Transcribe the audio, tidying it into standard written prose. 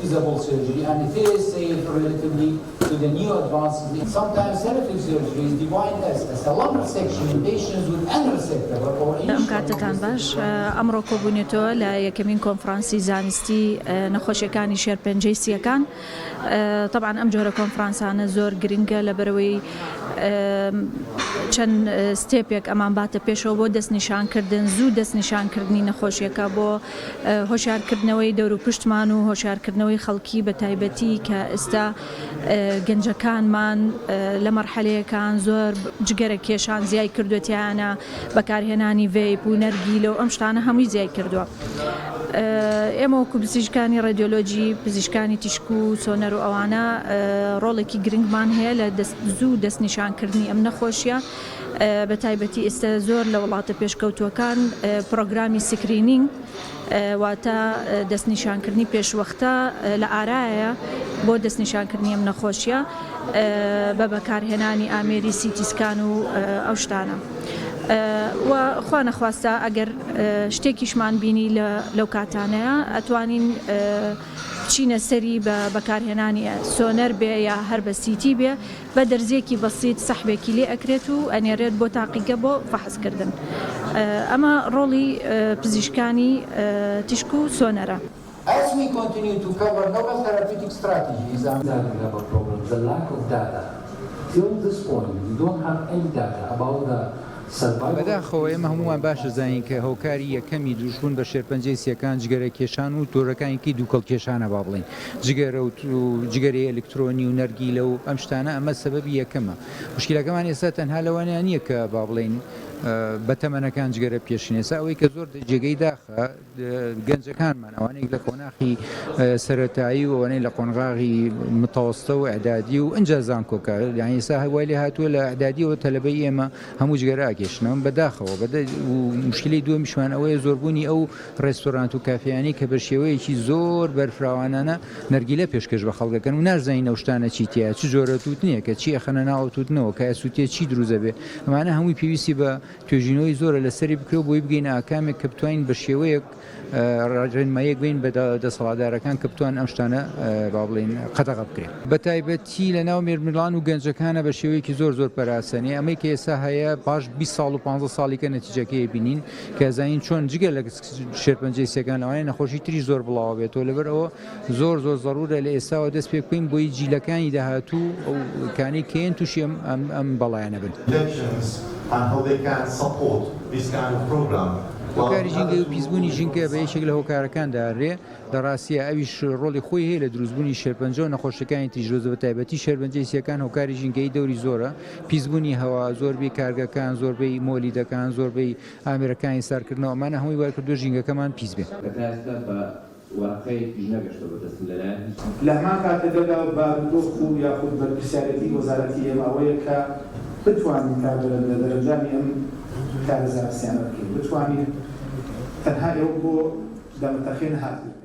feasible surgery and it is safe relatively to the new advances in Sometimes selective surgery is defined as a lumbar section in patients with unresectable or ئەم initial کاتەتان باش ئەمڕۆ کۆبوونێتەوە لە یەکەمین کۆنفرانسی زانستی نەخۆشیەکانی شێرپەنجەی سیەکان تەبعەن ئەم جۆرە کۆنفرانسانە زۆر گرنگە لەبەرئەوەی چەند step ێک ئەمان باتە پێشەوە بۆ دەستنیشانکردن زوو دەستنیشانکردنی نەخۆشیەکە بۆ هۆشیارکردنەوەی دەوروپشتمان و هۆشیارکردنەوەی خەڵکی بە تایبەتی کە ئێستا گەنجەکانمان لە مەرحەلەیەکان زۆر جگەرە کێشان زیای کردووە تیایانە بەکارهێنانی vape و نەرگیلە و ئەم شتانە هەمووی زیای کردووە. ئێمە وەکو پزیشکانی ڕادیۆلۆجی، پزیشکانی تیشک و سۆنەر و ئەوانە ڕۆڵێکی گرنگمان هەیە لە زوو دەستنیشانکردنی ئەم نەخۆشیە بە تایبەتی ئێستا زۆر لە وڵاتە پێشکەوتووەکان پرۆگرامی screening واتە دەستنیشانکردنی پێشوەختە لە ئارایە بۆ دەستنیشانکردنی ئەم نەخۆشیە بە بەکارهێنانی ئامێری CT scan و ئەو شتانە. و خوا نەخواستە ئەگەر شتێکیشمان بینی لەو کاتانەیە ئەتوانین بچینە سەری بە بەکارهێنانی سۆنەر بێ یا هەر بە CT بێ بە دەرزیەکی بەسیت سەحبێکی لێ ئەکرێت و ئەنێرێت بۆ تاقیگە بۆ فەحس کردن ئەمە ڕۆڵی پزیشکانی تیشک و سۆنەرە. As we continue to cover novel therapeutic strategies and. That we have a problem, the lack of data. Till this point we don't have any data about the survival of بەداخەوە ئێمە هەموومان باش دەزانین کە هۆکاری یەکەمی تووشبوون بە شێرپەنجەی سیەکان جگەرە کێشان و جۆرەکانی تری دووکەڵ کێشانە با بڵێین جگەرە و جگەرەی ئەلکترۆنی و نەرگیلە و ئەم شتانە ئەمە سەبەبی یەکەمە موشکیلەکەمان ئێستا تەنها لەوەنیا نییە کە با بڵێین بەتەمەنەکان جگەرە بکێشن ئێستا ئەوەی کە زۆر جێگەی داخە گەنجەکانمان ئەوانەی لە قۆناخی سەرەتایی و ئەوانەی لە قۆنغاغی متەوەستە و ئەعدادی و ئەجا زانکۆکە یانی ئێستا هەوای لێ هاتووە لە ئەعدادیەوە تەلەبەی ئێمە هەموو جگەرە ئەکێشنەوە بەداخەوە و مشکلی دووەمیشمان ئەوەیە زۆربوونی ئەو ڕێستۆرانت و کافیانی کە بە شێوەیەکی زۆر بەرفراوانانە نەرگیلە پێشکەش بە خەڵکەکەن و نازانین ئەو شتانە چی تایە چ جۆرە تووتنێکە چی ئەخەنە ناو تووتنەوە کە ئەسووتێ چی دروست دەبێ ئەمانە هەمووی پێویستی بە توێژینەوەی زۆرە لەسەری بکرێ و بۆی بگەینە ئاکامێک کە بتوانین بە شێوەیەک ڕێنماییەک بین بە دەسەڵاتدارەکان کە بتوان ئەم شتانە با بڵێین قەدەغە بکرێن. بە تایبەتی لە ناو مێرمنداڵان و گەنجەکانە بە شێوەیەکی زۆر زۆر پەراسەنێ ئەمەی کە ئێستا هەیە پاش 20 ساڵ و 15 ساڵی کە نەتیجەکەی بینین کە زانین چۆن جگە لە شێرپەنجەی سیەکان لەوانەیە نەخۆشی تریش زۆر بڵاوە بێتەوە لەبەر ئەوە زۆر زۆر زەرورە لە ئێستاوە دەست پێ بکەین بۆی جیلەکانی داهاتوو ئەو کانەی کەیەن تووشی ئەم ئەم ئەم بەڵایانە بن. هۆکاری ژینگەیی و پیسبوونی ژینگە بە یەکێک لە هۆکارەکان دەئەنرێ، لە ڕاستیا ئەویش ڕۆڵی خۆی هەیە لە دروستبوونی شێرپەنجە و نەخۆشیەکانی تریش بە تایبەتی شێرپەنجەی سیەکان هۆکاری ژینگەیی دەوری زۆرە، پیسبوونی هەوا، زۆربەی کارگەکان، زۆربەی مۆلیدەکان، زۆربەی ئامێرەکانی سارکردنەوە ئەمانە هەمووی وایکردووە ژینگەکەمان پیس بێ. کە تا ئێستا بە وەرەقەیەکیش نەگەشتوە بە دەستم لەلایەن هیچ. لە هەمان کاتەکەدا بارودۆخ و یاخود بەرپرسیارێتی وەزارەتی ئێمە ئەوەیە کە بتوانین کار لە دەرەنجامی ئەم کارە زانستیانە بکەین، بتوانین تەنها ئێوە بۆ دەمەتەقێ نەهاتوون.